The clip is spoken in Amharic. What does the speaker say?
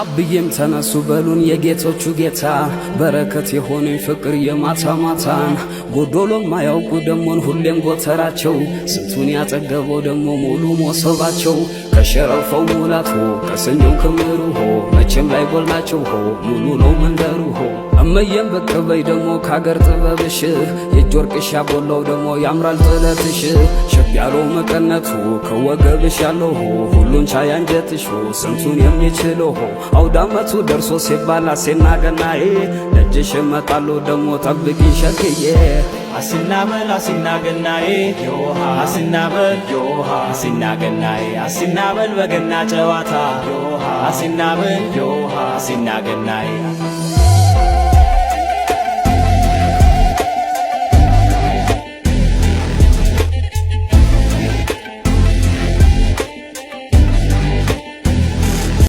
አብዬም ተነሱ በሉን የጌቶቹ ጌታ፣ በረከት የሆነኝ ፍቅር የማታ ማታን፣ ጎዶሎ ማያውቁ ደሞን ሁሌም ጎተራቸው፣ ስንቱን ያጠገበው ደሞ ሙሉ ሞሰባቸው፣ ከሸረፈው ሙላት ሆ፣ ከስኞው ክምሩ ሆ፣ መቼም ላይ ጎላቸው ሆ፣ ሙሉ ነው መንደሩ ሆ። እመየም ብቅ በይ ደሞ ካገር ጥበብሽ፣ የእጅ ወርቅሽ ያጎላው ደሞ ያምራል ጥለትሽ፣ ሸብ ያለው መቀነቱ ከወገብሽ ያለው ሆ፣ ሁሉን ቻይ አንጀትሽ ሆ፣ ስንቱን የሚችለው ሆ። አውዳመቱ ደርሶ ሲባል አሴና ገናዬ፣ ደጅሽ እመጣለሁ ደሞ ጠብቂኝ ሸክዬ። አሲናበል አሲና ገናዬ ዮሃ፣ አሲናበል ዮሃ፣ አሲና ገናዬ፣ አሲናበል በገና ጨዋታ ዮሃ፣ አሲናበል ዮሃ፣ አሲና ገናዬ።